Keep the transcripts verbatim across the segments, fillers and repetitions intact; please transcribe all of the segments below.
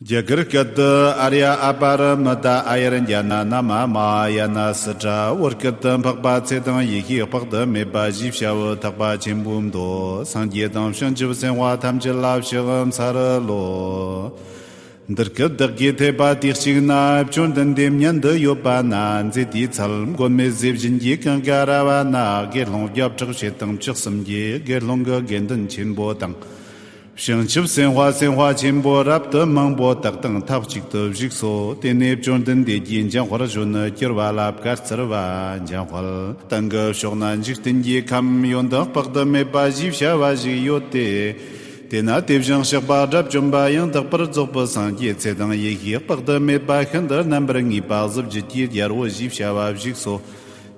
རྒྱ་གར་སྐད་དུ། ཨཱརྱ་ཨ་པ་ར་མི་ཏཱ་ཨཱ་ཡར་ཛྙཱ་ན་ན་མ་མ་ཧཱ་ཡ་ན་སིདྡྷ། བོད་སྐད་དུ། འཕགས་པ་ཚེ་དང་ཡེ་ཤེས་དཔག་ཏུ་མེད་པ་ཞེས་བྱ་བའི་ཐེག་པ་ཆེན་པོའི་མདོ། སངས་རྒྱས་དང་བྱང་ཆུབ་སེམས་དཔའ་ཐམས་ཅད་ལ་ཕྱག་འཚལ་ལོ། འདིར་སྐད་བདག་གིས་ཐོས་པ་དུས་གཅིག་ན། བཅོམ་ལྡན་འདས་མཉན་དུ་ཡོད་པ་ན། མཛེས་དུས་ཚལ་མགོན་མེད་ཟས་སྦྱིན་གྱི་ཀཾ་ཀ་ར་བ་ན། དགེ་སློང་བརྒྱ་ཕྲག་ཕྱེད་དང་བཅུ་གསུམ་གྱིས། དགེ་སློང་གི་དགེ་འདུན་ཆེན་པོ་དང་། བྱང་ཆུབ་སེམས་དཔའ་སེམས་དཔའ་ཆེན་པོ་རབ་ཏུ་མང་པོ་དག་དང་ཐབས་ཅིག་ཏུ་བཞུགས་སོ། དེ་ནས་བཅོམ་ལྡན་འདས་ཀྱིས་འཇམ་དཔལ་གཞོན་ནུར་གྱུར་པ་ལ་བཀའ་སྩལ་པ། འཇམ་དཔལ། སྟེང་གི་ཕྱོགས་ན་འཇིག་རྟེན་གྱི་ཁམས་ཡོན་ཏན་དཔག་ཏུ་མེད་པ་ཞེས་བྱ་བ་ཞིག་ཡོད་དེ། དེ་ན་དེ་བཞིན་གཤེགས་པ་དགྲ་བཅོམ་པ་ཡང་དག་པར་རྫོགས་པའི་སངས་རྒྱས་ཚེ་དང་ཡེ་ཤེས་དཔག་ཏུ་མེད་པ་ཤིན་ཏུ་རྣམ་པར་ངེས་པ་གཟི་བརྗིད་ཀྱི་རྒྱལ་པོ་ཞེས་བྱ་བ་བཞུགས་སོ།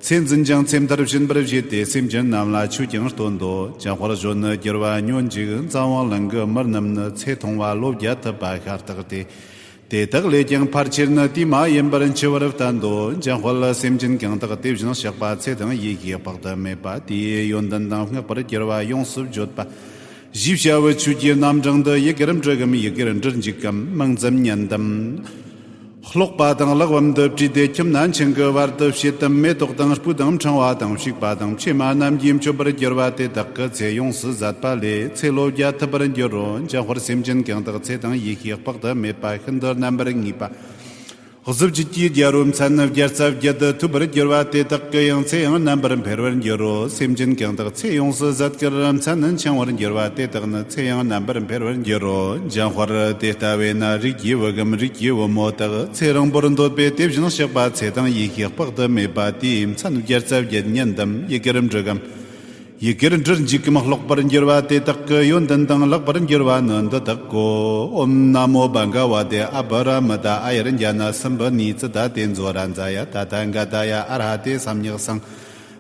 ཚེ་འཛིན་ཅིང་ཚེ་མཐར་ཕྱིན་པར་བྱེད་དེ། སེམས་ཅན་རྣམས་ལ་ཆོས་ཀྱང་སྟོན་ཏོ། འཇམ་དཔལ་གཞོན་ནུར་གྱུར་པ་ཉོན་ཅིག་འཛམ་བུ་གླིང་གི་མི་རྣམས་ནི་ཚེ་ཐུང་བ་ལོ་བརྒྱ་ཐུབ་པ་ཤ་སྟག་སྟེ། དེ་དག་ལས་ཀྱང་ཕལ་ཆེར་ནི་དུས་མ་ཡིན་པར་འཆི་བར་བསྟན་ཏོ། འཇམ་དཔལ། སེམས་ཅན་གང་དག་དེ་བཞིན་གཤེགས་པ་ཚེ་དང་ཡེ་ཤེས་དཔག་ཏུ་མེད་པ་དེའི་ཡོན་ཏན་དང་བསྔགས་པར་གྱུར་པ་ཡོངས་སུ་བརྗོད་པ་ཞེས་བྱ་བའི་ཆོས་ཀྱི་རྣམ་གྲངས་འདི་ཡི་གེར་འབྲི་གམ། ཡི་གེར་འབྲིར་འཇུག་གམ། མིང་ཙམ་ཉན་དམ། ཀློག་པ་དང་ཀློག་པའམ་དུ་བྲིས་ཏེ་ཁྱིམ་ན་འཆིང་གི་བར་དུ་བྱེད་དམ། མེ་ཏོག་དང་སྤོས་དང་ཕྲེང་བ་དང་བྱུག་པ་དང་ཕྱེ་མ་རྣམས་ཀྱིས་མཆོད་པར་གྱུར་པ་དེ་དག་གི་ཚེ་ཡོངས་སུ་ཟད་པ་ལས་ཚེ་ལོ་བརྒྱ་ཐུབ་པར་འགྱུར་རོ། འཇམ་དཔལ། སེམས་ཅན་གང་དག་ཚེ་དང་ཡེ་ཤེས་དཔག་ཏུ་མེད་པ་ཤིན་ཏུ་རྣམ་པར་ངེས་པ་གཟི་བརྗིད་ཀྱི་རྒྱལ་པོའི་མཚན་བརྒྱ་རྩ་བརྒྱད་ཐོབ་པར་འགྱུར་བ་དེ་དག་གི་ཡང་ཚེ་ཡང་རྣམ་པར་འཕེལ་བར་འགྱུར་རོ། སེམས་ཅན་གང་དག་ཚེ་ཡོངས་སུ་ཟད་ཀྱང་མཚན་ནི་འཆིང་བར་འགྱུར་བ་དེ་དག་ནི་ཚེ་ཡང་རྣམ་པར་འཕེལ་བར་འགྱུར་རོ། འཇམ་དཔལ། དེ་ལྟ་བས་ན་རིགས་ཀྱི་བུ་གམ་རིགས་ཀྱི་བུ་མོ་དག་ཚེ་རིང་པོར་འདོད་པས་དེ་བཞིན་གཤེགས་པ་ཚེ་དང་ཡེ་ཤེས་དཔག་ཏུ་མེད་པ་དེའི་མཚན་བརྒྱ་རྩ་བརྒྱད་ཉན་དམ། ཡི་གེར་འབྲི་གམ། ཡི་གེར་འབྲིར་འཇུག་གམ། ཀློག་པར་འགྱུར་བ་དེ་དག་གི་ཡོན་ཏན་དང་ཀློག་པར་འགྱུར་བ་ནི་འདི་དག་གོ། ཨོཾ་ན་མོ་བྷ་ག་ཝ་ཏེ་ཨ་པ་ར་མི་ཏ་ཨཱ་ཡར་ཛྙཱ་ན་སམ་བ་ནི་ཙི་ཏ་ཏེ་ཛོ་རཱ་ཛཱ་ཡ་ཏ་ཐཱ་ག་ཏཱ་ཡ་ཨ་ར་ཧ་ཏེ་སམ་ཡཀ་སཾ་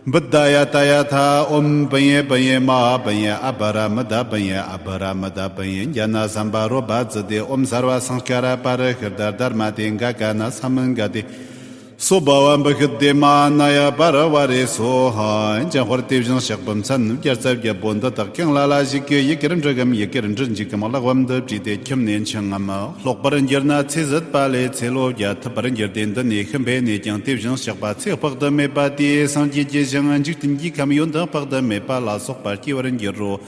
བུད་དཱ་ཡ་ཏཱ་ཡ་ཐཱ། ཨོཾ་པུཎ་ཉེ་པུཎ་ཉེ་མ་ཧཱ་པུཎ་ཉེ་ཨ་པ་ར་མི་ཏ་པུཎ་ཉེ་ཨ་པ་ར་མི་ཏ་པུཎ་ཉེ་ཛྙཱ་ན་སམ་བ་རོ་པ་ཙི་ཏེ། ཨོཾ་སརྦ་སཾ་སྐྱ་ར་པ་རི་ཤུད་དྷ་དྷརྨ་ཏེ་ག་ག་ན་སམ་ག་ཏེ། སྭོ་བྷ་ཝ་བྷུ་གྷི་ཏེ་མ་ཧཱ་ན་ཡ་པ་ར་བ་རེ་སྭོ་ཧཱ། འཇམ་དཔལ། དེ་བཞིན་གཤེགས་པའི་མཚན་བརྒྱ་རྩ་བརྒྱད་པོ་འདི་དག་ཀྱང་ལ་ལ་ཞིག་གིས་ཡི་གེར་འབྲི་གམ། ཡི་གེར་འབྲིར་འཇུག་གམ། ཀློག་པའམ་དུ་བྲིས་ཏེ་ཁྱིམ་ནས་འཆིང་ངམ། ཀློག་པར་འགྱུར་ན་ཚེ་ཟད་པ་ལས་ཚེ་ལོ་བརྒྱ་ཐུབ་པར་འགྱུར་ཏེ། འདི་ནས་ཤི་འཕོས་ནས་ཀྱང་དེ་བཞིན་གཤེགས་པ་ཚེ་དཔག་ཏུ་མེད་པ་དེའི་སངས་རྒྱས་ཀྱི་ཞིང་འཇིག་རྟེན་གྱི་ཁམས་ཡོན་ཏན་དཔག་ཏུ་མེད་པ་ལ་སོགས་པར་སྐྱེ་བར་འགྱུར་རོ།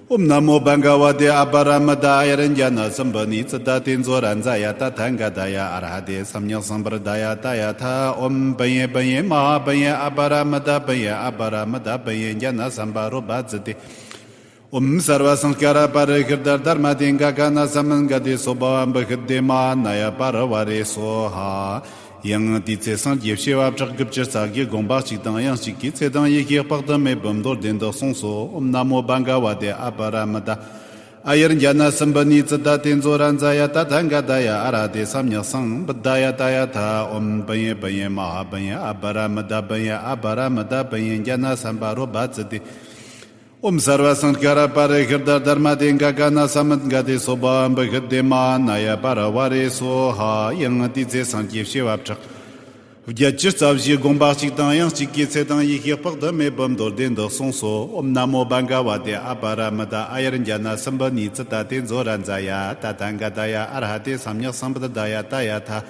ཨོཾ་ན་མོ་བྷ་ག་ཝ་ཏེ་ཨ་པ་ར་མི་ཏ་ཨཱ་ཡར་ཛྙཱ་ན་སམ་བ་ནི་ཙི་ཏ་ཏེ་ཛོ་རཱ་ཛཱ་ཡ་ཏ་ཐཱ་ག་ཏཱ་ཡ་ཨ་ར་ཧ་ཏེ་སམ་ཡཀ་སཾ་བུད་དཱ་ཡ་ཏཱ་ཡ་ཐཱ། ཨོཾ་པུཎ་ཉེ་པུཎ་ཉེ་མ་ཧཱ་པུཎ་ཉེ་ཨ་པ་ར་མི་ཏ་པུཎ་ཉེ་ཨ་པ་ར་མི་ཏ་པུཎ་ཉེ་ཛྙཱ་ན་སམ་བ་རོ་པ་ཙི་ཏེ། ཨོཾ་སརྦ་སཾ་སྐྱ་ར་པ་རི་ཤུད་དྷ་དྷརྨ་ཏེ་ག་ག་ན་སམ་ག་ཏེ། སྭོ་བྷ་ཝ་བྷུ་གྷི་ཏེ་མ་ཧཱ་ན་ཡ་པ་ར་བ་རེ་སྭོ་ཧཱ། ཡང་དེའི་ཚེ་སངས་རྒྱས་བྱེ་བ་ཕྲག་དགུ་བཅུ་རྩ་བརྒྱད་དགོངས་པ་གཅིག་དང་དབྱིངས་གཅིག་གིས་ཚེ་དང་ཡེ་ཤེས་དཔག་ཏུ་མེད་པའི་མདོར་བསྡུས་འདི་གསུངས་སོ། ཨོཾ་ན་མོ་བྷ་ག་ཝ་ཏེ་ཨ་པ་ར་མི་ཏ་ཨཱ་ཡར་ཛྙཱ་ན་སམ་བ་ནི་ཙི་ཏ་ཏེ་ཛོ་རཱ་ཛཱ་ཡ་ཏ་ཐཱ་ག་ཏཱ་ཡ་ཨ་ར་ཧ་ཏེ་སམ་ཡཀ་སཾ་བུད་དཱ་ཡ་ཏཱ་ཡ་ཐཱ། ཨོཾ་པུཎ་ཉེ་པུཎ་ཉེ་མ་ཧཱ་པུཎ་ཉེ་ཨ་པ་ར་མི་ཏ་པུཎ་ཉེ་ཨ་པ་ར་མི་ཏ་པུཎ་ཉེ་ཛྙཱ་ན་སམ་བ་རོ་པ་ཙི་ཏེ། ཨོཾ་སརྦ་སཾ་སྐྱ་ར་པ་རི་ཤུད་དྷ་དྷརྨ་ཏེ་ག་ག་ན་སམ་ག་ཏེ། སྭོ་བྷ་ཝ་བྷུ་གྷི་ཏེ་མ་ཧཱ་ན་ཡ་པ་ར་བ་རེ་སྭོ་ཧཱ། ཡང་དེའི་ཚེ་སངས་རྒྱས་བྱེ་བ་ཕྲག་བརྒྱད་ཅུ་རྩ་བཞིའི་དགོངས་པ་གཅིག་དང་དབྱངས་གཅིག་གིས་ཚེ་དང་ཡེ་ཤེས་དཔག་ཏུ་མེད་པའི་མདོར་བསྡུས་འདི་གསུངས་སོ། ཨོཾ་ན་མོ་བྷ་ག་ཝ་ཏེ་ཨ་པ་ར་མི་ཏ་ཨཱ་ཡར་ཛྙཱ་ན་སམ་བ་ནི་ཙི་ཏ་ཏེ་ཛོ་རཱ་ཛཱ་ཡ་ཏ་ཐཱ་ག་ཏཱ་ཡ་ཨ་ར་ཧ་ཏེ་སམ་ཡཀ་སཾ་བུད་དཱ་ཡ་ཏཱ་ཡ་ཐཱ།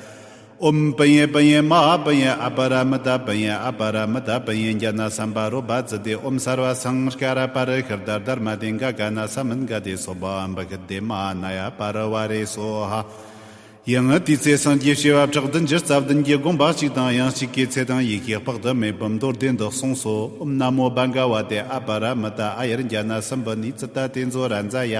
ཨོཾ་པུཎ་ཉེ་པུཎ་ཉེ་མ་ཧཱ་པུཎ་ཉེ་ཨ་པ་ར་མི་ཏ་པུཎ་ཉེ་ཨ་པ་ར་མི་ཏ་པུཎ་ཉེ་ཛྙཱ་ན་སམ་བ་རོ་པ་ཙི་ཏེ། ཨོཾ་སརྦ་སཾ་སྐྱ་ར་པ་རི་ཤུད་དྷ་དྷརྨ་ཏེ་ག་ག་ན་སམ་ག་ཏེ། སྭོ་བྷ་ཝ་བྷུ་གྷི་ཏེ་མ་ཧཱ་ན་ཡ་པ་ར་བ་རེ་སྭོ་ཧཱ། ཡང་དེའི་ཚེ་སངས་རྒྱས་བྱེ་བ་ཕྲག་བདུན་ཅུ་རྩ་བདུན་གྱི་དགོངས་པ་གཅིག་དང་དབྱངས་གཅིག་གིས་ཚེ་དང་ཡེ་ཤེས་དཔག་ཏུ་མེད་པའི་མདོར་བསྡུས་འདི་གསུངས་སོ། ཨོཾ་ན་མོ་བྷ་ག་ཝ་ཏེ་ཨ་པ་ར་མི་ཏ་ཨཱ་ཡར་ཛྙཱ་ན་སམ་བ་ནི་ཙི་ཏ་ཏེ་ཛོ་རཱ་ཛཱ་ཡ་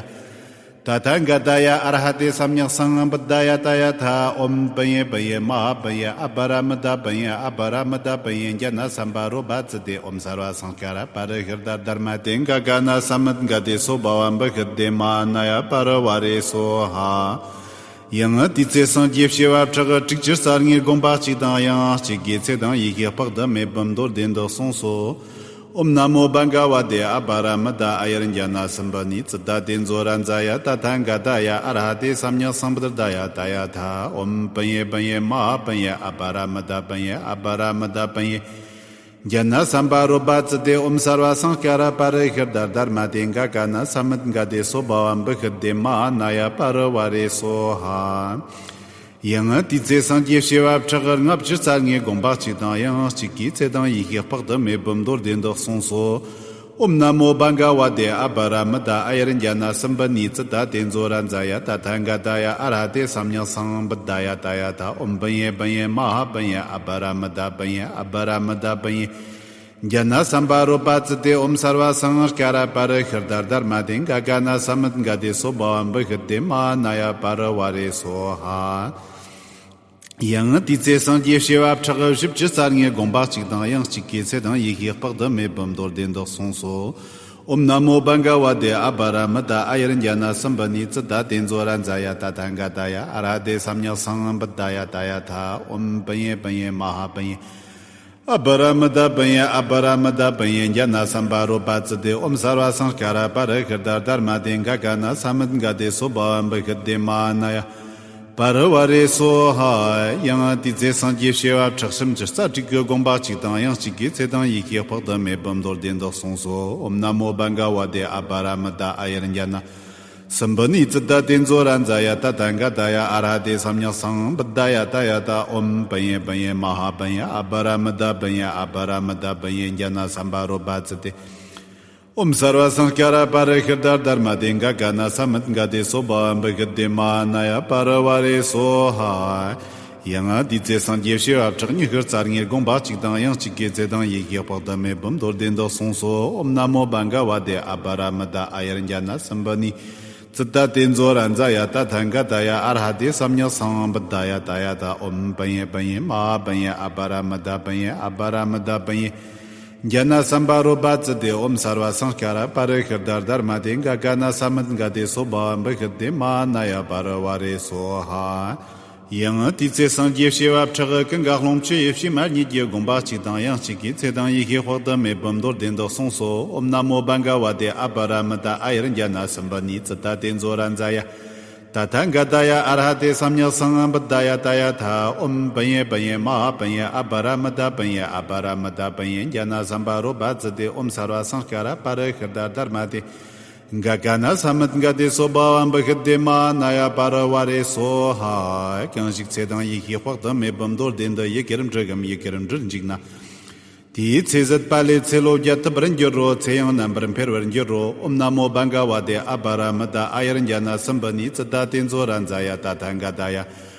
ཏ་ཐཱ་ག་ཏཱ་ཡ་ཨ་ར་ཧ་ཏེ་སམ་ཡཀ་སཾ་བུད་དཱ་ཡ་ཏཱ་ཡ་ཐཱ། ཨོཾ་པུཎ་ཉེ་པུཎ་ཉེ་མ་ཧཱ་པུཎ་ཉེ་ཨ་པ་ར་མི་ཏ་པུཎ་ཉེ་ཨ་པ་ར་མི་ཏ་པུཎ་ཉེ་ཛྙཱ་ན་སམ་བ་རོ་པ་ཙི་ཏེ། ཨོཾ་སརྦ་སཾ་སྐྱ་ར་པ་རི་ཤུད་དྷ་དྷརྨ་ཏེ་ག་ག་ན་སམ་ག་ཏེ། སྭོ་བྷ་ཝ་བྷུ་གྷི་ཏེ་མ་ཧཱ་ན་ཡ་པ་ར་བ་རེ་སྭོ་ཧཱ། ཡང་དེའི་ཚེ་སངས་རྒྱས་བྱེ་བ་ཕྲག་དྲུག་ཅུ་རྩ་ལྔའི་དགོངས་པ་གཅིག་དང་དབྱངས་གཅིག་གིས་ཚེ་དང་ཡེ་ཤེས་དཔག་ཏུ་མེད་པའི་མདོར་བསྡུས་འདི་གསུངས་སོ། ཨོཾ་ན་མོ་བྷ་ག་ཝ་ཏེ་ཨ་པ་ར་མི་ཏ་ཨཱ་ཡར་ཛྙཱ་ན་སམ་བ་ནི་ཙི་ཏ་ཏེ་ཛོ་རཱ་ཛཱ་ཡ་ཏ་ཐཱ་ག་ཏཱ་ཡ་ཨ་ར་ཧ་ཏེ་སམ་ཡཀ་སཾ་བུད་དཱ་ཡ་ཏཱ་ཡ་ཐཱ། ཨོཾ་པུཎ་ཉེ་པུཎ་ཉེ་མ་ཧཱ་པུཎ་ཉེ་ཨ་པ་ར་མི་ཏ་པུཎ་ཉེ་ཨ་པ་ར་མི་ཏ་པུཎ་ཉེ་ ཛྙཱ་ན་སཾ་བྷ་རོ་པ་ཙི་ཏེ། ཨོཾ་སརྦ་སཾ་སྐྱ་ར་པ་རི་ཤུད་དྷ་དྷརྨ་ཏེ་ག་ག་ན་ས་མུད་ག་ཏེ་སྭ་བྷཱ་བ་བི་ཤུད་དྷེ་མ་ཧཱ་ན་ཡ་པ་རི་ཝཱ་རེ་སྭཱ་ཧཱ། ཡང་དེའི་ཚེ་སངས་རྒྱས་བྱེ་བ་ཕྲག་ལྔ་བཅུ་རྩ་ལྔའི་དགོངས་པ་གཅིག་དང་ཡང་གཅིག་གིས་ཚེ་དང་ཡེ་ཤེས་དཔག་ཏུ་མེད་པའི་མདོ་སྡེ་འདི་གསུངས་སོ། ཨོཾ་ན་མོ་བྷ་ག་ཝ་ཏེ། ཨ་བ་ར་མི་ཏ། ཨ་ཡར་ཛྙཱ་ན་སུམ་བི་ནི་ཙི་ཏ་ཏེ་ཛོ་ར་ཛཱ་ཡ། ཏ་ཐཱ་ག་ཏཱ་ཡ། ཨར་ཧ་ཏེ་སམྱཀ་སཾ་བུད་དྷ་ཡ། ཏ་ཡ་ཐཱ། ཨོཾ་བྷི་ཡེ་བྷི་ཡེ་མ་ཧཱ་བྷི་ཡེ། ཨ་བ་ར་མི་ཏ་བྷི་ཡེ། ཨ་བ་ར་མི་ཏ་བྷི་ཡེ། ཛྙཱ་ན་སཾ་བྷ་རོ་པ་ཙི་ཏེ། ཨོཾ་སརྦ་སཾ་སྐྱ་ར་པ་རི་ཤུད་དྷ་དྷརྨ་ཏེ་ག་ག་ན་ས་མུད་ག་ཏེ་སྭ་བྷཱ་བ་བི་ཤུད་དྷེ་མ་ཧཱ་ན་ཡ་པ་རི་ཝཱ་རེ་སྭཱ་ཧཱ། ཡང་དེའི་ཚེ་སངས་རྒྱས་བྱེ་བ་ཕྲག་བཞི་བཅུ་རྩ་ལྔའི་དགོངས་པ་གཅིག་དང་ཡང་གཅིག་གིས་ཚེ་དང་ཡེ་ཤེས་དཔག་ཏུ་མེད་པའི་མདོ་སྡེ་འདི་གསུངས་སོ། ཨོཾ་ན་མོ་བྷ་ག་ཝ་ཏེ། ཨ་བ་ར་མི་ཏ། ཨ་ཡར་ཛྙཱ་ན་སུམ་བི་ནི་ཙི་ཏ་ཏེ་ཛོ་ར་ཛཱ་ཡ། ཏ་ཐཱ་ག་ཏཱ་ཡ། ཨར་ཧ་ཏེ་སམྱཀ་སཾ་བུད་དྷ་ཡ། ཏ་ཡ་ཐཱ། ཨོཾ་བྷི་ཡེ་བྷི་ཡེ་མ་ཧཱ་བྷི་ཡེ། ཨ་བ་ར་མི་ཏ་བྷི་ཡེ། ཨ་བ་ར་མི་ཏ་བྷི་ཡེ། ཛྙཱ་ན་སཾ་བྷ་རོ་པ་ཙི་ཏེ། ཨོཾ་སརྦ་སཾ་སྐྱ་ར་པ་རི་ཤུད་དྷ་དྷརྨ་ཏེ་ག་ག་ན་ས་མུད་ག་ཏེ་སྭ་བྷཱ་བ་བི་ཤུད་དྷེ་མ་ཧཱ་ན་ཡ་པ་རི་ཝཱ་རེ་སྭཱ་ཧཱ། ཡང་དེའི་ཚེ་སངས་རྒྱས་བྱེ་བ་ཕྲག་སུམ་ཅུ་རྩ་དྲུག་གི་དགོངས་པ་གཅིག་དང་ཡང་གཅིག་གིས་ཚེ་དང་ཡེ་ཤེས་དཔག་ཏུ་མེད་པའི་མདོ་སྡེ་འདི་གསུངས་སོ། ཨོཾ་ན་མོ་བྷ་ག་ཝ་ཏེ། ཨ་བ་ར་མི་ཏ། ཨ་ཡར་ཛྙཱ་ན་སུམ་བི་ནི་ཙི་ཏ་ཏེ་ཛོ་ར་ཛཱ་ཡ། ཏ་ཐཱ་ག་ཏཱ་ཡ། ཨར་ཧ་ཏེ་སམྱཀ་སཾ་བུད་དྷ་ཡ། ཏ་ཡ་ཐཱ། ཨོཾ་བྷི་ཡེ་བྷི་ཡེ་མ་ཧཱ་བྷི་ཡེ། ཨ་བ་ར་མི་ཏ་བྷི་ཡེ། ཨ་བ་ར་མི་ཏ་བྷི་ཡེ། ཛྙཱ་ན་སཾ་བྷ་རོ་པ་ཙི་ཏེ། ཨོཾ་སརྦ་སཾ་སྐྱ་ར་པ་རི་ཤུད་དྷ་དྷརྨ་ཏེ་ག་ག་ན་ས་མུད་ག་ཏེ་སྭ་བྷཱ་བ་བི་ཤུད་དྷེ་མ་ཧཱ་ན་ཡ་པ་རི་ཝཱ་རེ་སྭཱ་ཧཱ། ཡང་དེའི་ཚེ་སངས་རྒྱས་བྱེ་བ་ཕྲག་ཉི་ཤུ་རྩ་ལྔའི་དགོངས་པ་གཅིག་དང་ཡང་གཅིག་གིས་ཚེ་དང་ཡེ་ཤེས་དཔག་ཏུ་མེད་པའི་མདོ་སྡེ་འདི་གསུངས་སོ། ཨོཾ་ན་མོ་བྷ་ག་ཝ་ཏེ། ཨ་བ་ར་མི་ཏ། ཨ་ཡར་ཛྙཱ་ན་སུམ་བི་ནི་ཙི་ཏ་ཏེ་ཛོ་ར་ཛཱ་ཡ། ཏ་ཐཱ་ག་ཏཱ་ཡ། ཨར་ཧ་ཏེ་སམྱཀ་སཾ་བུད་དྷ་ཡ། ཏ་ཡ་ཐཱ། ཨོཾ་བྷི་ཡེ་བྷི་ཡེ་མ་ཧཱ་བྷི་ཡེ། ཨ་བ་ར་མི་ཏ་བྷི་ཡེ། ཨ་བ་ར་མི་ཏ་བྷི་ཡེ། ཛྙཱ་ན་སཾ་བྷ་རོ་པ་ཙི་ཏེ། ཨོཾ་སརྦ་སཾ་སྐྱ་ར་པ་རི་ཤུད་དྷ་དྷརྨ་ཏེ་ག་ག་ན་ས་མུད་ག་ཏེ་སྭ་བྷཱ་བ་བི་ཤུད་དྷེ་མ་ཧཱ་ན་ཡ་པ་རི་ཝཱ་རེ་སྭཱ་ཧཱ། ཡང་དེའི་ཚེ་སངས་རྒྱས་བྱེ་བ་ཕྲག་ཀུན་དགའ་ཀློང་ཆུ་ཡི་ཕྱེ་མ་སྙེད་ཀྱི་དགོངས་པ་གཅིག་དང་ཡང་གཅིག་གིས་ཚེ་དང་ཡེ་ཤེས་དཔག་ཏུ་མེད་པའི་མདོ་སྡེ་འདི་གསུངས་སོ། ཨོཾ་ན་མོ་བྷ་ག་ཝ་ཏེ། ཨ་བ་ར་མི་ཏ། ཨ་ཡར་ཛྙཱ་ན་སུམ་བི་ནི་ཙི་ཏ་ཏེ་ཛོ་ར་ཛཱ་ཡ། ཏ་ཐཱ་ག་ཏཱ་ཡ། ཨར་ཧ་ཏེ་སམྱཀ་སཾ་བུད་དྷ་ཡ། ཏ་ཡ་ཐཱ། ཨོཾ་བྷི་ཡེ་བྷི་ཡེ་མ་ཧཱ་བྷི་ཡེ། ཨ་བ་ར་མི་ཏ་བྷི་ཡེ། ཨ་བ་ར་མི་ཏ་བྷི་ཡེ། ཛྙཱ་ན་སཾ་བྷ་རོ་པ་ཙི་ཏེ། ཨོཾ་སརྦ་སཾ་སྐྱ་ར་པ་རི་ཤུད་དྷ་དྷརྨ་ཏེ་ག་ག་ན་ས་མུད་ག་ཏེ་སྭ་བྷཱ་བ་བི་ཤུད་དྷེ་མ་ཧཱ་ན་ཡ་པ་རི་ཝཱ་རེ་སྭཱ་ཧཱ། གང་ཞིག་ཚེ་དང་ཡེ་ཤེས་དཔག་ཏུ་མེད་པའི་མདོ་སྡེ་འདི་ཡི་གེར་འབྲི་གམ་ཡི་གེར་འབྲིར་འཇུག་ན། དེའི་ཚེ་ཟད་པ་ལས་ཚེ་ལོ་བརྒྱ་ཐུབ་པར་འགྱུར་རོ། ཚེ་ཡང་རྣམ་པར་འཕེལ་བར་འགྱུར་རོ། ཨོཾ་ན་མོ་བྷ་ག་ཝ་ཏེ། ཨ་བ་ར་མི་ཏ། ཨ་ཡར་ཛྙཱ་ན་སུམ་བི་ནི་ཙི་ཏ་ཏེ་ཛོ་ར་ཛཱ་ཡ། ཏ་ཐཱ་ག་ཏཱ་ཡ།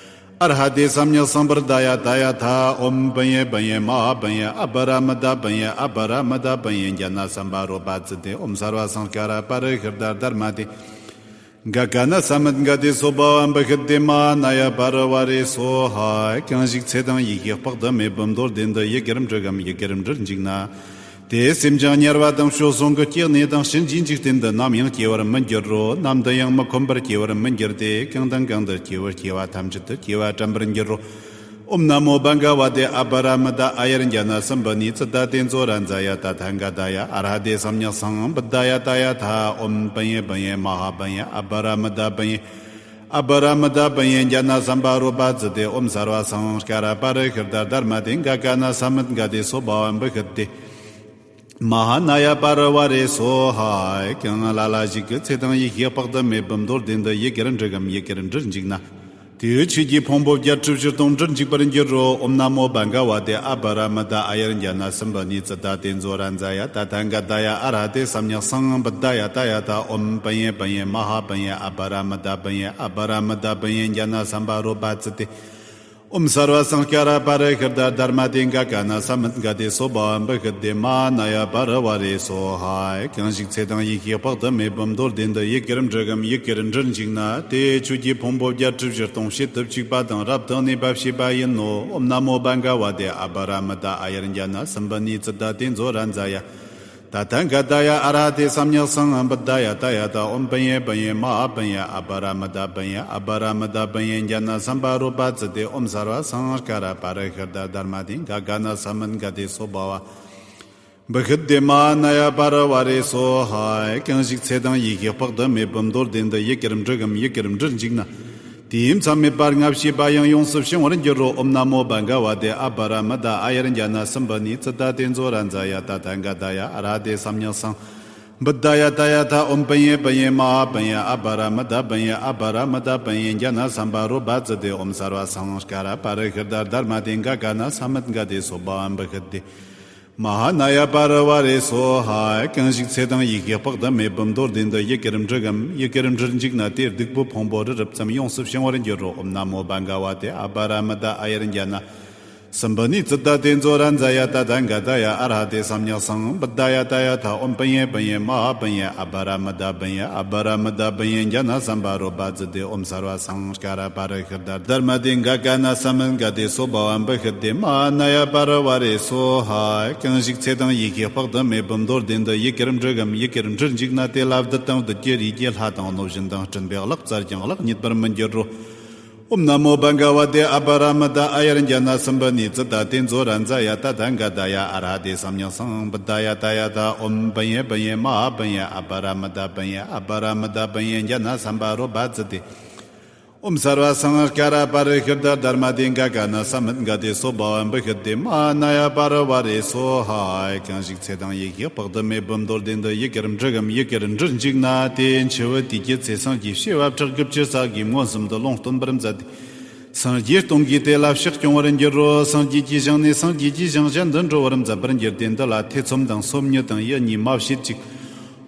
ཨར་ཧ་ཏེ་སམྱཀ་སཾ་བུད་དྷ་ཡ། ཏ་ཡ་ཐཱ། ཨོཾ་བྷི་ཡེ་བྷི་ཡེ་མ་ཧཱ་བྷི་ཡེ། ཨ་བ་ར་མི་ཏ་བྷི་ཡེ། ཨ་བ་ར་མི་ཏ་བྷི་ཡེ། ཛྙཱ་ན་སཾ་བྷ་རོ་པ་ཙི་ཏེ། ཨོཾ་སརྦ་སཾ་སྐྱ་ར་པ་རི་ཤུད་དྷ་དྷརྨ་ཏེ་ག་ག་ན་ས་མུད་ག་ཏེ་སྭ་བྷཱ་བ་བི་ཤུད་དྷེ་མ་ཧཱ་ན་ཡ་པ་རི་ཝཱ་རེ་སྭཱ་ཧཱ། གང་ཞིག་ཚེ་དང་ཡེ་ཤེས་དཔག་ཏུ་མེད་པའི་མདོ་སྡེ་འདི་ཡི་གེར་འབྲི་གམ་ཡི་གེར་འབྲིར་འཇུག་ན། དེ་སེམས་ཀྱང་དམྱལ་བ་དང་བྱོལ་སོང་གི་སྐྱེ་གནས་དང་གཤིན་རྗེའི་འཇིག་རྟེན་དུ་ནམ་ཡང་སྐྱེ་བར་མི་འགྱུར་རོ། ནམ་དུ་ཡང་མི་ཁོམ་པར་སྐྱེ་བར་མི་འགྱུར་ཏེ། གང་དང་གང་དུ་སྐྱེ་བོ་སྐྱེ་བ་ཐམས་ཅད་དུ་སྐྱེ་བ་དྲན་པར་འགྱུར་རོ། ཨོཾ་ན་མོ་བྷ་ག་ཝ་ཏེ། ཨ་བ་ར་མི་ཏ། ཨ་ཡར་ཛྙཱ་ན་སུམ་བི་ནི་ཙི་ཏ་ཏེ་ཛོ་ར་ཛཱ་ཡ། ཏ་ཐཱ་ག་ཏཱ་ཡ། ཨར་ཧ་ཏེ་སམྱཀ་སཾ་བུད་དྷ་ཡ། ཏ་ཡ་ཐཱ། ཨོཾ་བྷི་ཡེ་བྷི་ཡེ་མ་ཧཱ་བྷི་ཡེ། ཨ་བ་ར་མི་ཏ་བྷི་ཡེ། ཨ་བ་ར་མི་ཏ་བྷི་ཡེ། ཛྙཱ་ན་སཾ་བྷ་རོ་པ་ཙི་ཏེ། ཨོཾ་སརྦ་སཾ་སྐྱ་ར་པ་རི་ཤུད་དྷ་དྷརྨ་ཏེ་ག་ག་ན་ས་མུད་ག་ཏེ་སྭ་བྷཱ་བ་བི་ཤུད་དྷེ་མ་ཧཱ་ན་ཡ་པ་རི་ཝཱ་རེ་སྭཱ་ཧཱ། གང་ལ་ལ་ཞིག་གི་ཚེ་དང་ཡེ་ཤེས་དཔག་ཏུ་མེད་པའི་མདོ་སྡེ་འདི་ཡི་གེར་འབྲི་གམ་ཡི་གེར་འབྲིར་འཇུག་ན། དེའི་ཆོས་ཀྱི་ཕུང་པོ་བརྒྱད་ཁྲི་བཞི་སྟོང་འབྲིར་འཇུག་པར་འགྱུར་རོ། ཨོཾ་ན་མོ་བྷ་ག་ཝ་ཏེ། ཨ་བ་ར་མི་ཏ། ཨ་ཡར་ཛྙཱ་ན་སུམ་བི་ནི་ཙི་ཏ་ཏེ་ཛོ་ར་ཛཱ་ཡ། ཏ་ཐཱ་ག་ཏཱ་ཡ། ཨར་ཧ་ཏེ་སམྱཀ་སཾ་བུད་དྷ་ཡ། ཏ་ཡ་ཐཱ། ཨོཾ་བྷི་ཡེ་བྷི་ཡེ་མ་ཧཱ་བྷི་ཡེ། ཨ་བ་ར་མི་ཏ་བྷི་ཡེ། ཨ་བ་ར་མི་ཏ་བྷི་ཡེ། ཛྙཱ་ན་སཾ་བྷ་རོ་པ་ཙི་ཏེ། ཨོཾ་སརྦ་སཾ་སྐྱ་ར་པ་རི་ཤུད་དྷ་དྷརྨ་ཏེ་ག་ག་ན་ས་མུད་ག་ཏེ་སྭ་བྷཱ་བ་བི་ཤུད་དྷེ་མ་ཧཱ་ན་ཡ་པ་རི་ཝཱ་རེ་སྭཱ་ཧཱ། གང་ཞིག་ཚེ་དང་ཡེ་ཤེས་དཔག་ཏུ་མེད་པའི་མདོ་སྡེ་འདི་ཡི་གེར་འབྲི་གམ་ཡི་གེར་འབྲིར་འཇུག་ན། དེའི་ཆོས་ཀྱི་ཕུང་པོ་བརྒྱད་ཁྲི་བཞི་སྟོང་བྱེད་དུ་བཅུག་པ་དང་རབ་ཏུ་གནས་པ་བྱེད་པ་ཡིན་ནོ། ཨོཾ་ན་མོ་བྷ་ག་ཝ་ཏེ། ཨ་བ་ར་མི་ཏ། ཨ་ཡར་ཛྙཱ་ན་སུམ་བི་ནི་ཙི་ཏ་ཏེ་ཛོ་ར་ཛཱ་ཡ། ཏ་ཐཱ་ག་ཏཱ་ཡ། ཨར་ཧ་ཏེ་སམྱཀ་སཾ་བུད་དྷ་ཡ། ཏ་ཡ་ཐཱ། ཨོཾ་བྷི་ཡེ་བྷི་ཡེ་མ་ཧཱ་བྷི་ཡེ། ཨ་བ་ར་མི་ཏ་བྷི་ཡེ། ཨ་བ་ར་མི་ཏ་བྷི་ཡེ། ཛྙཱ་ན་སཾ་བྷ་རོ་པ་ཙི་ཏེ། ཨོཾ་སརྦ་སཾ་སྐྱ་ར་པ་རི་ཤུད་དྷ་དྷརྨ་ཏེ་ག་ག་ན་ས་མུད་ག་ཏེ་སྭ་བྷཱ་བ་བི་ཤུད་དྷེ་མ་ཧཱ་ན་ཡ་པ་རི་ཝཱ་རེ་སྭཱ་ཧཱ། གང་ཞིག་ཚེ་དང་ཡེ་ཤེས་དཔག་ཏུ་མེད་པའི་མདོ་སྡེ་འདི་ཡི་གེར་འབྲི་གམ་ཡི་གེར་འབྲིར་འཇུག་ན། དུས་མཚམས་མེད་པར་ལྔ་བྱས་པ་ཡང་ཡོངས་སུ་བྱང་བར་འགྱུར་རོ། ཨོཾ་ན་མོ་བྷ་ག་ཝ་ཏེ་ཨ་བྷ་ར་མི་ཏཱ་ཨཱ་ཡར་ཛྙཱ་ན་སམ་བྷ་ནི་ཙི་ཏ་ཏེ་ཛོ་རཱ་ཛཱ་ཡ་ཏ་ཐཱ་ག་ཏཱ་ཡ་ཨ་ར་ཧ་ཏེ་སམ་ཡཀ་སཾ་བུདྡྷཱ་ཡ་ཏདྱ་ཐཱ། ཨོཾ་པུཎ་ཉེ་པུཎ་ཉེ་མ་ཧཱ་པུཎ་ཉེ་ཨ་བྷ་ར་མི་ཏཱ་པུཎ་ཉེ་ཨ་བྷ་ར་མི་ཏཱ་པུཎ་ཉེ་ཛྙཱ་ན་སམ་བྷ་རོ་པ་ཙི་ཏེ། ཨོཾ་སརྦ་སཾ་སྐཱ་ར་པ་རི་ཤུད་དྷ་དྷརྨ་ཏེ་ག་ག་ན་སམ་མུད་ག་ཏེ་སྭ་བྷཱ་ཝ་བྷི་ཤུད་དྷེ་མ་ཧཱ་ན་ཡ་པ་རི་བ་རེ་སྭཱ་ཧཱ། གང་ཞིག་ཚེ་དང་ཡེ་ཤེས་དཔག་ཏུ་མེད་པའི་མདོར་བསྡུས་འདི་ཡུ་གུར་འབྲི་གམ་ཡུ་གུར་འབྲིར་འཇུག་ན་དེ་བདུག་སྤོས་ཕུང་པོ་རི་རབ་ཙམ་ཡོངས་སུ་བྱང་བར་འགྱུར་རོ། ཨོཾ་ན་མོ་བྷ་ག་ཝ་ཏེ་ཨ་བྷ་ར་མི་ཏཱ་ཨཱ་ཡར་ཛྙཱ་ན་སམ་བྷ་ནི་ཙི་ཏ་ཏེ་ཛོ་རཱ་ཛཱ་ཡ་ཏ་ཐཱ་ག་ཏཱ་ཡ་ཨ་ར་ཧ་ཏེ་སམ་ཡཀ་སཾ་བུདྡྷཱ་ཡ་ཏདྱ་ཐཱ། ཨོཾ་པུཎ་ཉེ་པུཎ་ཉེ་མ་ཧཱ་པུཎ་ཉེ་ཨ་བྷ་ར་མི་ཏཱ་པུཎ་ཉེ་ཨ་བྷ་ར་མི་ཏཱ་པུཎ་ཉེ་ཛྙཱ་ན་སམ་བྷ་རོ་པ་ཙི་ཏེ། ཨོཾ་སརྦ་སཾ་སྐཱ་ར་པ་རི་ཤུད་དྷ་དྷརྨ་ཏེ་ག་ག་ན་སམ་མུད་ག་ཏེ་སྭ་བྷཱ་ཝ་བྷི་ཤུད་དྷེ་མ་ཧཱ་ན་ཡ་པ་རི་བ་རེ་སྭཱ་ཧཱ། གང་ཞིག་ཚེ་དང་ཡེ་ཤེས་དཔག་ཏུ་མེད་པའི་མདོར་བསྡུས་འདི་ཡུ་གུར་འབྲི་གམ་ཡུ་གུར་འབྲིར་འཇུག་ན་དེ་ལྷ་བདུད་དང་བདུད་ཀྱི་རིས་ཀྱི་ལྷ་དང་གནོད་སྦྱིན་དང་སྲིན་པོའི་གླགས་བཙལ་ཀྱང་གླགས་རྙེད་པར་མི་འགྱུར་རོ། ཨོཾ་ན་མོ་བྷ་ག་ཝ་ཏེ་ཨ་བྷ་ར་མི་ཏཱ་ཨཱ་ཡར་ཛྙཱ་ན་སམ་བྷ་ནི་ཙི་ཏ་ཏེ་ཛོ་རཱ་ཛཱ་ཡ་ཏ་ཐཱ་ག་ཏཱ་ཡ་ཨ་ར་ཧ་ཏེ་སམ་ཡཀ་སཾ་བུདྡྷཱ་ཡ་ཏདྱ་ཐཱ། ཨོཾ་པུཎ་ཉེ་པུཎ་ཉེ་མ་ཧཱ་པུཎ་ཉེ་ཨ་བྷ་ར་མི་ཏཱ་པུཎ་ཉེ་ཨ་བྷ་ར་མི་ཏཱ་པུཎ་ཉེ་ཛྙཱ་ན་སམ་བྷ་རོ་པ་ཙི་ཏེ། ཨོཾ་སརྦ་སཾ་སྐཱ་ར་པ་རི་ཤུད་དྷ་དྷརྨ་ཏེ་ག་ག་ན་སམ་མུད་ག་ཏེ་སྭ་བྷཱ་ཝ་བྷི་ཤུད་དྷེ་མ་ཧཱ་ན་ཡ་པ་རི་བ་རེ་སྭཱ་ཧཱ། གང་ཞིག་ཚེ་དང་ཡེ་ཤེས་དཔག་ཏུ་མེད་པའི་མདོར་བསྡུས་འདི་ཡུ་གུར་འབྲི་གམ་ཡུ་གུར་འབྲིར་འཇུག་ན་དེ་འཆི་བའི་དུས་ཀྱི་ཚེ་སངས་རྒྱས་བྱེ་བ་ཕྲག་དགུ་བཅུ་རྩ་བརྒྱད་མངོན་སུམ་དུ་ལུང་སྟོན་པར་མཛད་དེ། སངས་རྒྱས་སྟོང་གིས་དེ་ལ་ཕྱག་སྐྱོང་བར་འགྱུར་རོ། སངས་རྒྱས་ཀྱི་ཞིང་ནས་སངས་རྒྱས་ཀྱི་ཞིང་གཞན་དུ་འགྲོ་བར་མཛད་པར་འགྱུར་ཏེ། འདི་ལ་ཐེ་ཚོམ་དང་སོམ་ཉི་དང་ཡིད་གཉིས་མ་བྱེད་ཅིག།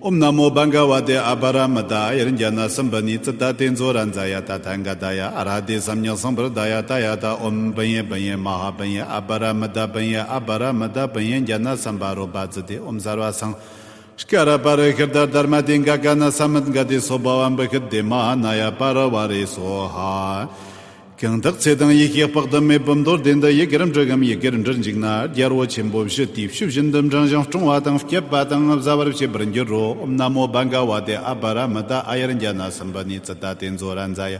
ཨོཾ་ན་མོ་བྷ་ག་ཝ་ཏེ་ཨ་བྷ་ར་མི་ཏཱ་ཨཱ་ཡར་ཛྙཱ་ན་སམ་བྷ་ནི་ཙི་ཏ་ཏེ་ཛོ་རཱ་ཛཱ་ཡ་ཏ་ཐཱ་ག་ཏཱ་ཡ་ཨ་ར་ཧ་ཏེ་སམ་ཡཀ་སཾ་བུདྡྷཱ་ཡ་ཏདྱ་ཐཱ། ཨོཾ་པུཎ་ཉེ་པུཎ་ཉེ་མ་ཧཱ་པུཎ་ཉེ་ཨ་བྷ་ར་མི་ཏཱ་པུཎ་ཉེ་ཨ་བྷ་ར་མི་ཏཱ་པུཎ་ཉེ་ཛྙཱ་ན་སམ་བྷ་རོ་པ་ཙི་ཏེ། ཨོཾ་སརྦ་སཾ་སྐཱ་ར་པ་རི་ཤུད་དྷ་དྷརྨ་ཏེ་ག་ག་ན་སམ་མུད་ག་ཏེ་སྭ་བྷཱ་ཝ་བྷི་ཤུད་དྷེ་མ་ཧཱ་ན་ཡ་པ་རི་བ་རེ་སྭཱ་ཧཱ། གང་དག་ཚེ་དང་ཡེ་ཤེས་དཔག་ཏུ་མེད་པའི་མདོར་བསྡུས་འདི་ཡུ་གུར་འབྲི་གམ་ཡུ་གུར་འབྲིར་འཇུག་ན་རྒྱལ་པོ་ཆེན་པོ་བཞི་དེས་ཕྱི་བཞིན་དུ་འབྲིང་ཞིང་སྲུང་བ་དང་བསྐྱབ་པ་དང་གཟབ་པར་བྱེད་པར་འགྱུར་རོ། ཨོཾ་ན་མོ་བྷ་ག་ཝ་ཏེ་ཨ་བྷ་ར་མི་ཏཱ་ཨཱ་ཡར་ཛྙཱ་ན་སམ་བྷ་ནི་ཙི་ཏ་ཏེ་ཛོ་རཱ་ཛཱ་ཡ་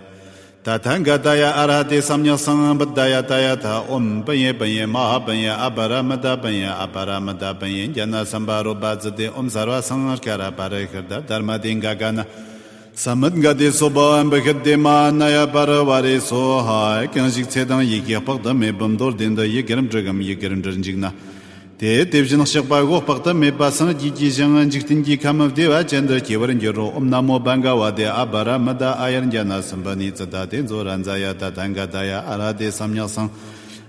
ཏ་ཐཱ་ག་ཏཱ་ཡ་ཨ་ར་ཧ་ཏེ་སམ་ཡཀ་སཾ་བུདྡྷཱ་ཡ་ཏདྱ་ཐཱ། ཨོཾ་པུཎ་ཉེ་པུཎ་ཉེ་མ་ཧཱ་པུཎ་ཉེ་ཨ་བྷ་ར་མི་ཏཱ་པུཎ་ཉེ་ཨ་བྷ་ར་མི་ཏཱ་པུཎ་ཉེ་ཛྙཱ་ན་སམ་བྷ་རོ་པ་ཙི་ཏེ། ཨོཾ་སརྦ་སཾ་སྐཱ་ར་པ་རི་ཤུད་དྷ་དྷརྨ་ཏེ་ག་ག་ན་སམ་མུད་ག་ཏེ་སྭ་བྷཱ་ཝ་བྷི་ཤུད་དྷེ་མ་ཧཱ་ན་ཡ་པ་རི་བ་རེ་སྭཱ་ཧཱ། གང་ཞིག་ཚེ་དང་ཡེ་ཤེས་དཔག་ཏུ་མེད་པའི་མདོར་བསྡུས་འདི་ཡུ་གུར་འབྲི་གམ་ཡུ་གུར་འབྲིར་འཇུག་ན། དེ་དེ་བཞིན་གཤེགས་པ་འོད་དཔག་ཏུ་མེད་པ་སངས་རྒྱས་ཀྱི་ཞིང་འཇིག་རྟེན་གྱི་ཁམས་བདེ་བ་ཅན་དུ་སྐྱེ་བར་འགྱུར་རོ། ཨོཾ་ན་མོ་བྷ་ག་ཝ་ཏེ་ཨ་བྷ་ར་མི་ཏཱ་ཨཱ་ཡར་ཛྙཱ་ན་སམ་བྷ་ནི་ཙི་ཏ་ཏེ་ཛོ་རཱ་ཛཱ་ཡ་ཏ་ཐཱ་ག་ཏཱ་ཡ་ཨ་ར་ཧ་ཏེ་སམ་ཡཀ་སཾ་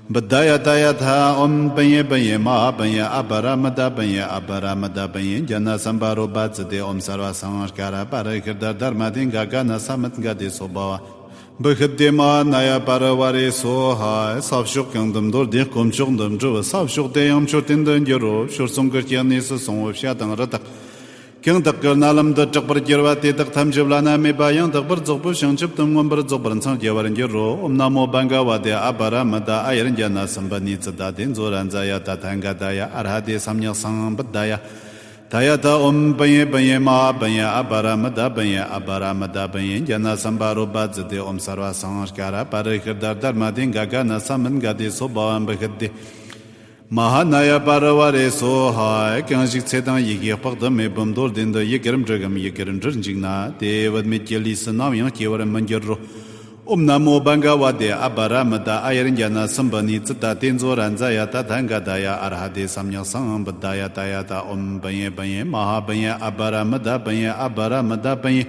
བུདྡྷཱ་ཡ་ཏདྱ་ཐཱ། ཨོཾ་པུཎ་ཉེ་པུཎ་ཉེ་མ་ཧཱ་པུཎ་ཉེ་ཨ་བྷ་ར་མི་ཏཱ་པུཎ་ཉེ་ཨ་བྷ་ར་མི་ཏཱ་པུཎ་ཉེ་ཛྙཱ་ན་སམ་བྷ་རོ་པ་ཙི་ཏེ། ཨོཾ་སརྦ་སཾ་སྐཱ་ར་པ་རི་ཤུད་དྷ་དྷརྨ་ཏེ་ག་ག་ན་སམ་མུད་ག་ཏེ་སྭ་བྷཱ་ཝ་བྷི་ཤུད་དྷེ་མ་ཧཱ་ན་ཡ་པ་རི་བ་རེ་སྭཱ་ཧཱ། ས་ཕྱོགས་གང་དུ་མདོར་བསྡུས་དཀོན་མཆོག་འདི་འབྲི་བའི་ས་ཕྱོགས་དེ་ཡང་མཆོད་རྟེན་དུ་འགྱུར་རོ། ཕྱོགས་གསུམ་གྱི་སྐྱེ་གནས་སུ་སོང་བའི་བྱ་དང་རི་དྭགས། གང་དག་གི་རྣ་ལམ་དུ་གྲགས་པར་གྱུར་པ་དེ་དག་ཐམས་ཅད་བླ་ན་མེད་པ་ཡང་དག་པར་རྫོགས་པའི་བྱང་ཆུབ་ཏུ་མངོན་པར་རྫོགས་པར་འཚང་རྒྱ་བར་འགྱུར་རོ། ཨོཾ་ན་མོ་བྷ་ག་ཝ་ཏེ་ཨ་བྷ་ར་མི་ཏཱ་ཨཱ་ཡར་ཛྙཱ་ན་སམ་བྷ་ནི་ཙི་ཏ་ཏེ་ཛོ་རཱ་ཛཱ་ཡ་ཏ་ཐཱ་ག་ཏཱ་ཡ་ཨ་ར་ཧ་ཏེ་སམ་ཡཀ་སཾ་བུདྡྷཱ་ཡ་ཏདྱ་ཐཱ། ཨོཾ་པུཎ་ཉེ་པུཎ་ཉེ་མ་ཧཱ་པུཎ་ཉེ་ཨ་བྷ་ར་མི་ཏཱ་པུཎ་ཉེ་ཨ་བྷ་ར་མི་ཏཱ་པུཎ་ཉེ་ཛྙཱ་ན་སམ་བྷ་རོ་པ་ཙི་ཏེ། ཨོཾ་སརྦ་སཾ་སྐཱ་ར་པ་རི་ཤུད་དྷ་དྷརྨ་ཏེ་ག་ག་ན་སམ་མུད་ག་ཏེ་སྭ་བྷཱ་ཝ་བྷི་ཤུད་དྷེ་མ་ཧཱ་ན་ཡ་པ་རི་བ་རེ་སྭཱ་ཧཱ། གང་ཞིག་ཚེ་དང་ཡེ་ཤེས་དཔག་ཏུ་མེད་པའི་མདོར་བསྡུས་འདི་ཡུ་གུར་འབྲི་གམ་ཡུ་གུར་འབྲིར་འཇུག་ན་དེ་བུད་མེད་ཀྱི་ལུས་སུ་ནམ་ཡང་སྐྱེ་བར་མི་འགྱུར་རོ། ཨོཾ་ན་མོ་བྷ་ག་ཝ་ཏེ་ཨ་བྷ་ར་མི་ཏཱ་ཨཱ་ཡར་ཛྙཱ་ན་སམ་བྷ་ནི་ཙི་ཏ་ཏེ་ཛོ་རཱ་ཛཱ་ཡ་ཏ་ཐཱ་ག་ཏཱ་ཡ་ཨ་ར་ཧ་ཏེ་སམ་ཡཀ་སཾ་བུདྡྷཱ་ཡ་ཏདྱ་ཐཱ། ཨོཾ་པུཎ་ཉེ་པུཎ་ཉེ་མ་ཧཱ་པུཎ་ཉེ་ཨ་བྷ་ར་མི་ཏཱ་པུཎ་ཉེ་ཨ་བྷ་ར་མི་ཏཱ་པུཎ་ཉེ་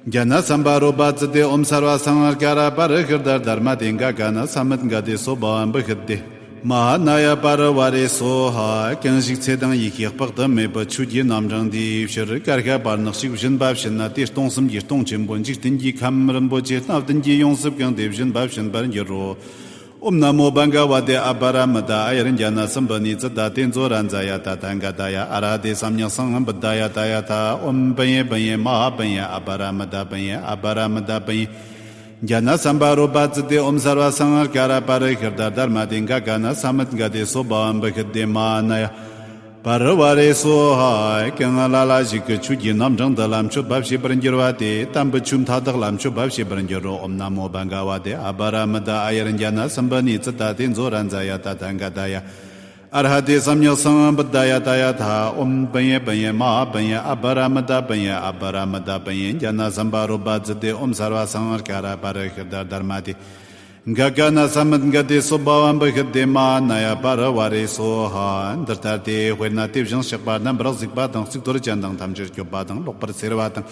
ཛྙཱ་ན་སམ་བྷ་རོ་པ་ཙི་ཏེ། ཨོཾ་སརྦ་སཾ་སྐཱ་ར་པ་རི་ཤུད་དྷ་དྷརྨ་ཏེ་ག་ག་ན་སམ་མུད་ག་ཏེ་སྭ་བྷཱ་ཝ་བྷི་ཤུད་དྷེ་མ་ཧཱ་ན་ཡ་པ་རི་བ་རེ་སྭཱ་ཧཱ། གང་ཞིག་ཚེ་དང་ཡེ་ཤེས་དཔག་ཏུ་མེད་པའི་ཆོས་ཀྱི་རྣམ་གྲངས་འདིའི་ཕྱིར་ཀ་ཤ་པ་ཎི་གཅིག་བྱིན་པ་བྱིན་ན་དེ་སྟོང་གསུམ་གྱི་སྟོང་ཆེན་པོ་འཇིག་རྟེན་གྱི་ཁམས་རིན་པོ་ཆེ་སྣ་བདུན་གྱིས་ཡོངས་སུ་གང་སྟེ་བྱིན་པ་བྱིན་པར་འགྱུར་རོ། ཨོཾ་ན་མོ་བྷ་ག་ཝ་ཏེ་ཨ་བྷ་ར་མི་ཏཱ་ཨཱ་ཡར་ཛྙཱ་ན་སམ་བྷ་ནི་ཙི་ཏ་ཏེ་ཛོ་རཱ་ཛཱ་ཡ་ཏ་ཐཱ་ག་ཏཱ་ཡ་ཨ་ར་ཧ་ཏེ་སམ་ཡཀ་སཾ་བུདྡྷཱ་ཡ་ཏདྱ་ཐཱ། ཨོཾ་པུཎ་ཉེ་པུཎ་ཉེ་མ་ཧཱ་པུཎ་ཉེ་ཨ་བྷ་ར་མི་ཏཱ་པུཎ་ཉེ་ཨ་བྷ་ར་མི་ཏཱ་པུཎ་ཉེ་ཛྙཱ་ན་སམ་བྷ་རོ་པ་ཙི་ཏེ། ཨོཾ་སརྦ་སཾ་སྐཱ་ར་པ་རི་ཤུད་དྷ་དྷརྨ་ཏེ་ག་ག་ན་སམ་མུད་ག་ཏེ་སྭ་བྷཱ་ཝ་བྷི་ཤུད་དྷེ་མ་ཧཱ་ན་ཡ་པ་རི་བ་རེ་སྭཱ་ཧཱ། གང་ལ་ལ་ཞིག་གིས་ཆོས་ཀྱི་རྣམ་གྲངས་འདི་ལ་མཆོད་པ་བྱེད་པར་འགྱུར་བ་དེས་དམ་པའི་ཆོས་མཐའ་དག་ལ་མཆོད་པ་བྱེད་པར་འགྱུར་རོ། ཨོཾ་ན་མོ་བྷ་ག་ཝ་ཏེ་ཨ་བྷ་ར་མི་ཏཱ་ཨཱ་ཡར་ཛྙཱ་ན་སམ་བྷ་ནི་ཙི་ཏ་ཏེ་ཛོ་རཱ་ཛཱ་ཡ་ཏ་ཐཱ་ག་ཏཱ་ཡ་ ཨར་ཧ་ཏེ་སམྱཀ་སཾ་བུདྡྷཱ་ཡ་ད་ཡ་ཐཱ། ཨོཾ་པུཎ་ཉེ་པུཎ་ཉེ་མ་ཧཱ་པུཎ་ཉེ་ཨ་བ་ར་མི་ད་པུཎ་ཉེ་ཨ་བ་ར་མི་ད་པུཎ་ཉེ་ཛྙཱ་ན་སཾ་བ་རོ་པ་ཙི་ཏེ། ཨོཾ་སརྦ་སཾ་སྐཱ་ར་པ་རི་ཤི་ད་དྷརྨཱ་ཏེ། ག་ག་ན་ས་མུད་ག་ཏེ་སྭོ་བྷ་ཝ་བི་ཤུད་དྷེ་མ་ཧཱ་ན་ཡ་པ་རི་ཝཱ་རེ་སྭཱ་ཧཱ། འདི་ལྟར་དེ་དཔེར་ན་དེ་བཞིན་གཤེགས་པ་རྣམ་པར་གཟིགས་པ་དང་གཙུག་ཏོར་ཅན་དང་ཐམས་ཅད་སྐྱོབ་པ་དང་ལོག་པར་སེལ་བ་དང་།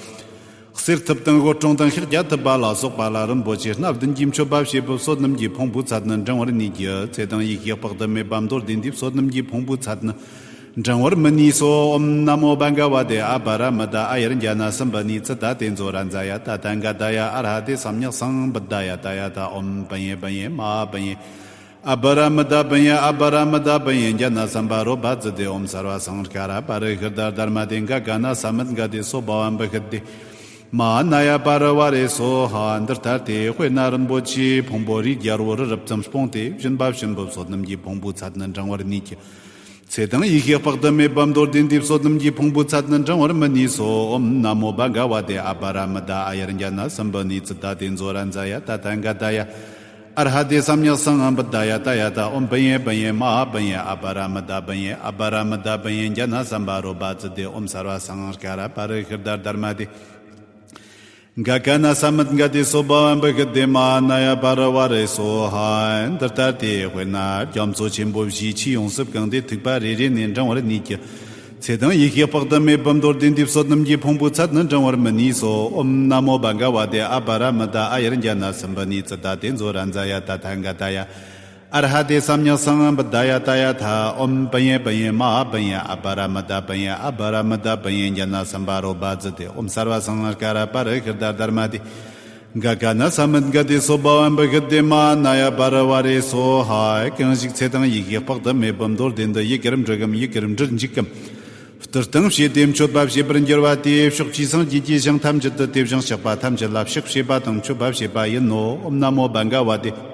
གསེར་ཐུབ་དང་དངུལ་ཀྲོང་དང་ཤཱཀྱ་ཐུབ་པ་ལ་སོགས་པ་ལ་རིན་པོ་ཆེ་སྣ་བདུན་གྱི་མཆོད་པ་བྱེད་པའི་བསོད་ནམས་ཀྱི་ཕུང་པོའི་ཚད་ནི་འབྲིང་བར་ནུས་ཀྱི་ཚེ་དང་ཡེ་ཤེས་དཔག་ཏུ་མེད་པ་མདོར་བསྡུས་འདིའི་བསོད་ནམས་ཀྱི་ཕུང་པོའི་ཚད་ནི་འབྲིང་བར་མི་ནུས་སོ། ཨོཾ་ན་མོ་བྷ་ག་ཝ་ཏེ་ཨ་བ་ར་མི་ད་ཨཱ་ཡུར་ཛྙཱ་ན་སཾ་པུ་ནི་ཙི་ཏ་ཏེ་ཛོ་རཱ་ཛཱ་ཡ་ཏ་ཐཱ་ག་ཏཱ་ཡ། ཨར་ཧ་ཏེ་སམྱཀ་སཾ་བུདྡྷཱ་ཡ་ད་ཡ་ཐཱ། ཨོཾ་པུཎ་ཉེ་པུཎ་ཉེ་མ་ཧཱ་པུཎ་ཉེ་ཨ་བ་ར་མི་ད་པུཎ་ཉེ་ཨ་བ་ར་མི་ད་པུཎ་ཉེ་ཛྙཱ་ན་སཾ་བ་རོ་པ་ཙི་ཏེ། ཨོཾ་སརྦ་སཾ་སྐཱ་ར་པ་རི་ཤི་ད་དྷརྨཱ་ཏེ། ག་ག་ན་ས་མུད་ག་ཏེ་སྭོ་བྷ་ཝ་བི་ཤུད་དྷེ་མ་ཧཱ་ན་ཡ་པ་རི་ཝཱ་རེ་སྭཱ་ཧཱ། འདི་ལྟར་དེ་དཔེར་ན་རིན་པོ་ཆེའི་ཕུང་པོ་རིའི་རྒྱལ་པོ་རི་རབ་ཙམ་སྤུངས་ཏེ་བཞིན་པ་བཞིན་པོ་བསོད་ནམས་ཀྱི་ཕུང་པོའི་ཚད་ནི་འབྲིང་བར་ནུས་ཀྱི། ཚེ་དང་ཡེ་ཤེས་དཔག་ཏུ་མེད་པ་མདོར་བསྡུས་འདིའི་བསོད་ནམས་ཀྱི་ཕུང་པོའི་ཚད་ནི་འབྲིང་བར་མི་ནུས་སོ། ཨོཾ་ན་མོ་བྷ་ག་ཝ་ཏེ་ཨ་བ་ར་མི་ད་ཨཱ་ཡུར་ཛྙཱ་ན་སཾ་པུ་ནི་ཙི་ཏ་ཏེ་ཛོ་རཱ་ཛཱ་ཡ་ཏ་ཐཱ་ག་ཏཱ་ཡ། ཨར་ཧ་ཏེ་སམྱཀ་སཾ་བུདྡྷཱ་ཡ་ཏ་ཡ་ཐཱ། ཨོཾ་པུཎ་ཉེ་པུཎ་ཉེ་མ་ཧཱ་པུཎ་ཉེ་ཨ་བ་ར་མི་ད་པུཎ་ཉེ་ཨ་བ་ར་མི་ད་པུཎ་ཉེ་ཛྙཱ་ན་སཾ་བ་རོ་པ་ཙི་ཏེ། ཨོཾ་སརྦ་སཾ་སྐཱ་ར་པ་རི་ཤི་ད་དྷརྨཱ་ཏེ། ག་ག་ན་ས་མུད་ག་ཏེ་སྭོ་བྷ་ཝ་བི་ཤུད་དྷེ་མ་ཧཱ་ན་ཡ་པ་རི་ཝཱ་རེ་སྭཱ་ཧཱ། འདི་ལྟར་དེ་དཔེར་ན་རྒྱ་མཚོ་ཆེན་པོ་བཞིའི་ཆུས་ཡོངས་སུ་བཀང་སྟེ་ཐིགས་པ་རེ་རེ་ནས་འབྲིང་བར་ནུས་ཀྱི། ཚེ་དང་ཡེ་ཤེས་དཔག་ཏུ་མེད་པ་མདོར་བསྡུས་འདིའི་བསོད་ནམས་ཀྱི་ཕུང་པོའི་ཚད་ནི་འབྲིང་བར་མི་ནུས་སོ། ཨོཾ་ན་མོ་བྷ་ག་ཝ་ཏེ་ཨ་བ་ར་མི་ད་ཨཱ་ཡུར་ཛྙཱ་ན་སཾ་པུ་ནི་ཙི་ཏ་ཏེ་ཛོ་རཱ་ཛཱ་ཡ་ཏ་ཐཱ་ག་ཏཱ་ཡ། ཨར་ཧ་ཏེ་སམྱཀ་སཾ་བུདྡྷཱ་ཡ་ཏ་ཡ་ཐཱ། ཨོཾ་པུཎ་ཉེ་པུཎ་ཉེ་མ་ཧཱ་པུཎ་ཉེ་ཨ་བ་ར་མི་ད་པུཎ་ཉེ་ཨ་བ་ར་མི་ད་པུཎ་ཉེ་ཛྙཱ་ན་སཾ་བ་རོ་པ་ཙི་ཏེ། ཨོཾ་སརྦ་སཾ་སྐཱ་ར་པ་རི་ཤི་ད་དྷརྨཱ་ཏེ། ག་ག་ན་ས་མུད་ག་ཏེ་སྭོ་བྷ་ཝ་བི་ཤུད་དྷེ་མ་ཧཱ་ན་ཡ་པ་རི་ཝཱ་རེ་སྭཱ་ཧཱ། གང་ཞིག་ཚེ་དང་ཡེ་ཤེས་དཔག་ཏུ་མེད་པ་མདོར་བསྡུས་འདི་ཡི་གེར་འབྲི་གམ་ཡི་གེར་འབྲིར་འཇུག་གམ། བསྟུར་བཏང་བྱས་ཏེ་མཆོད་པ་བྱེད་པར་འགྱུར་བ་དེས་ཕྱོགས་བཅུའི་སངས་རྒྱས་ཀྱི་ཞིང་ཐམས་ཅད་དུ་དེ་བཞིན་གཤེགས་པ་ཐམས་ཅད་ལ་ཕྱག་བྱེད་པ་དང་མཆོད་པ་བྱེད་པ་ཡིན་ནོ། ཨོཾ་ན་མོ་བྷ་ག་ཝ་ཏེ།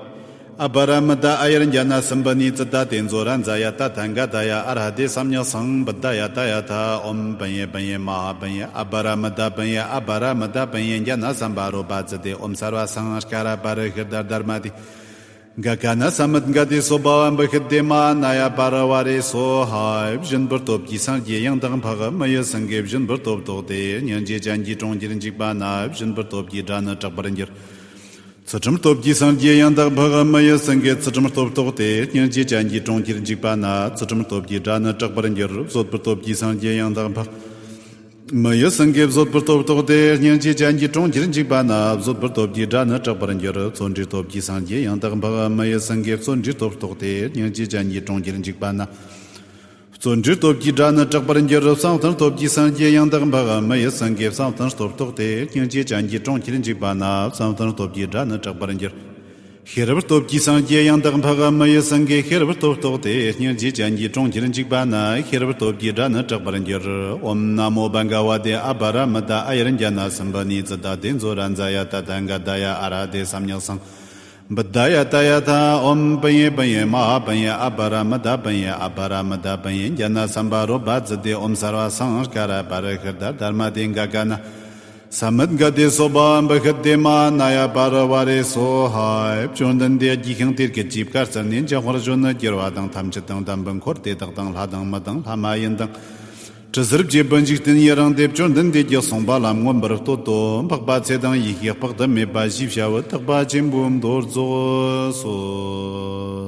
ཨ་བ་ར་མི་ད་ཨཱ་ཡུར་ཛྙཱ་ན་སཾ་པུ་ནི་ཙི་ཏ་ཏེ་ཛོ་རཱ་ཛཱ་ཡ་ཏ་ཐཱ་ག་ཏཱ་ཡ། ཨར་ཧ་ཏེ་སམྱཀ་སཾ་བུདྡྷཱ་ཡ་ཏ་ཡ་ཐཱ། ཨོཾ་པུཎ་ཉེ་པུཎ་ཉེ་མ་ཧཱ་པུཎ་ཉེ་ཨ་བ་ར་མི་ད་པུཎ་ཉེ་ཨ་བ་ར་མི་ད་པུཎ་ཉེ་ཛྙཱ་ན་སཾ་བ་རོ་པ་ཙི་ཏེ། ཨོཾ་སརྦ་སཾ་སྐཱ་ར་པ་རི་ཤི་ད་དྷརྨཱ་ཏེ། ག་ག་ན་ས་མུད་ག་ཏེ་སྭོ་བྷ་ཝ་བི་ཤུད་དྷེ་མ་ཧཱ་ན་ཡ་པ་རི་ཝཱ་རེ་སྭཱ་ཧཱ། སྦྱིན་པའི་སྟོབས་ཀྱིས་སངས་རྒྱས་ཡང་དག་འཕགས། མི་ཡི་སེང་གེ་སྦྱིན་པའི་སྟོབས་རྟོགས་ཏེ། སྙིང་རྗེ་ཅན་གྱི་གྲོང་ཁྱེར་འཇིག་པ་ན། སྦྱིན་པའི་སྟོབས་ཀྱིས་དགྲ་ནི་དྲེགས་པར་འགྱུར། ཚུལ་ཁྲིམས་སྟོབས་ཀྱིས་སངས་རྒྱས་ཡང་དག་འཕགས། མི་ཡི་སེང་གེ་ཚུལ་ཁྲིམས་སྟོབས་རྟོགས་ཏེ། སྙིང་རྗེ་ཅན་གྱི་གྲོང་ཁྱེར་འཇིག་པ་ན། ཚུལ་ཁྲིམས་སྟོབས་ཀྱིས་དགྲ་ནི་དྲེགས་པར་འགྱུར། བཟོད་པའི་སྟོབས་ཀྱིས་སངས་རྒྱས་ཡང་དག་འཕགས། མི་ཡི་སེང་གེ་བཟོད་པའི་སྟོབས་རྟོགས་ཏེ། སྙིང་རྗེ་ཅན་གྱི་གྲོང་ཁྱེར་འཇིག་པ་ན། བཟོད་པའི་སྟོབས་ཀྱིས་དགྲ་ནི་དྲེགས་པར་འགྱུར། བརྩོན་འགྲུས་སྟོབས་ཀྱིས་སངས་རྒྱས་ཡང་དག་འཕགས། མི་ཡི་སེང་གེ་བརྩོན་འགྲུས་སྟོབས་རྟོགས་ཏེ། སྙིང་རྗེ་ཅན་གྱི་གྲོང་ཁྱེར་འཇིག་པ་ན། བརྩོན་འགྲུས་སྟོབས་ཀྱིས་དགྲ་ནི་དྲེགས་པར་འགྱུར། བསམ་གཏན་སྟོབས་ཀྱིས་སངས་རྒྱས་ཡང་དག་འཕགས། མི་ཡི་སེང་གེ་བསམ་གཏན་སྟོབས་རྟོགས་ཏེ། སྙིང་རྗེ་ཅན་གྱི་གྲོང་ཁྱེར་འཇིག་པ་ན། བསམ་གཏན་སྟོབས་ཀྱིས་དགྲ་ནི་དྲེགས་པར་འགྱུར། ཤེས་རབ་སྟོབས་ཀྱིས་སངས་རྒྱས་ཡང་དག་འཕགས། མི་ཡི་སེང་གེ་ཤེས་རབ་སྟོབས་རྟོགས་ཏེ། སྙིང་རྗེ་ཅན་གྱི་གྲོང་ཁྱེར་འཇིག་པ་ན། ཤེས་རབ་སྟོབས་ཀྱིས་དགྲ་ནི་དྲེགས་པར་འགྱུར། ཨོཾ་ན་མོ་བྷ་ག་ཝ་ཏེ་ཨ་བ་ར་མི་ད་ཨཱ་ཡུར་ཛྙཱ་ན་སཾ་པུ་ནི་ཙི་ཏ་ཏེ་ཛོ་རཱ་ཛཱ་ཡ་ཏ་ཐཱ་ག་ཏཱ་ཡ། ཨར་ཧ་ཏེ་སམྱཀ་སཾ་བུདྡྷཱ་ཡ་ཏ་ཡ་ཐཱ། ཨོཾ་པུཎ་ཉེ་པུཎ་ཉེ་མ་ཧཱ་པུཎ་ཉེ་ཨ་བ་ར་མི་ད་པུཎ་ཉེ་ཨ་བ་ར་མི་ད་པུཎ་ཉེ་ཛྙཱ་ན་སཾ་བ་རོ་པ་ཙི་ཏེ། ཨོཾ་སརྦ་སཾ་སྐཱ་ར་པ་རི་ཤི་ད་དྷརྨཱ་ཏེ། ག་ག་ན་ས་མུད་ག་ཏེ་སྭོ་བྷ་བི་ཤུད་དྷེ་མ་ཧཱ་ན་ཡ་པ་རི་ཝཱ་རེ་སྭཱ་ཧཱ། བཅོམ་ལྡན་འདས་ཀྱིས་ཤིང་དེར་སྐད་ཅེས་བཀའ་སྩལ་ནས། འཇམ་དཔལ་གཞོན་ནུ་གྱུར་པ་དང་། ཐམས་ཅད་དང་ལྡན་པའི་འཁོར་དེ་དག་དང་། ལྷ་དང་མི་དང་ལྷ་མ་ཡིན་དང་། དྲི་ཟར་བཅས་པའི་འཇིག་རྟེན་ཡི་རངས་ཏེ། བཅོམ་ལྡན་འདས་ཀྱིས་གསུངས་པ་ལ་མངོན་པར་བསྟོད་དོ། འཕགས་པ་ཚེ་དང་ཡེ་ཤེས་དཔག་ཏུ་མེད་པ་ཞེས་བྱ་བའི་བརྟག་པ་ཆེན་པོའི་མདོ་རྫོགས་སོ།